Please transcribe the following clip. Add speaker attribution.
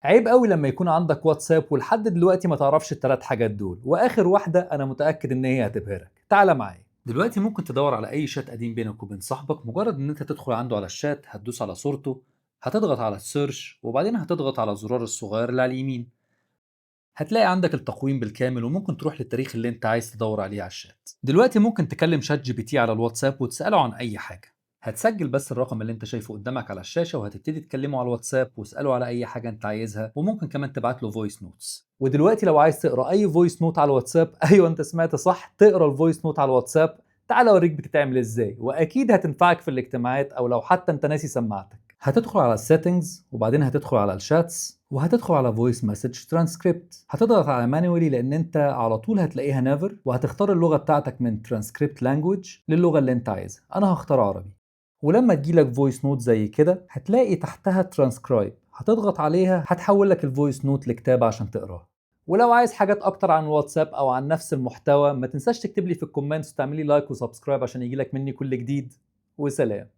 Speaker 1: عيب قوي لما يكون عندك واتساب ولحد دلوقتي ما تعرفش الثلاث حاجات دول، واخر واحدة انا متاكد ان هي هتبهرك. تعال معايا. دلوقتي ممكن تدور على اي شات قديم بينك وبين صاحبك، مجرد ان انت تدخل عنده على الشات، هتدوس على صورته، هتضغط على ال search، وبعدين هتضغط على الزرار الصغير اللي على اليمين. هتلاقي عندك التقويم بالكامل، وممكن تروح للتاريخ اللي انت عايز تدور عليه على الشات. دلوقتي ممكن تكلم ChatGPT على الواتساب وتسأله عن اي حاجة. هتسجل بس الرقم اللي انت شايفه قدامك على الشاشة، وهتبتدي تكلمه على الواتساب واسأله على اي حاجة انت عايزها، وممكن كمان تبعت له voice notes. ودلوقتي لو عايز تقرا اي voice note على الواتساب، ايوه انت سمعت صح، تقرا ال voice note على الواتساب. تعال اوريك بتتعمل ازاي، واكيد هتنفعك في الاجتماعات او لو حتى انت ناسي سماعتك. هتدخل على ال settings، وبعدين هتدخل على ال chats، وهتدخل على voice message transcript. هتضغط على manually لان انت على طول هتلاقيها never، وهتختار اللغة بتاعتك من ترانسكريبت لانجوج للغة اللي انت عايزها. انا هختار عربي. ولما تجيلك voice note زي كده هتلاقي تحتها ترانسكرايب، هتضغط عليها هتحول لك ال voice note لكتابه عشان تقراها. ولو عايز حاجات اكتر عن الواتساب او عن نفس المحتوى، ما تنساش تكتب لي في ال comments وتعملي like و subscribe عشان يجيلك مني كل جديد. وسلام.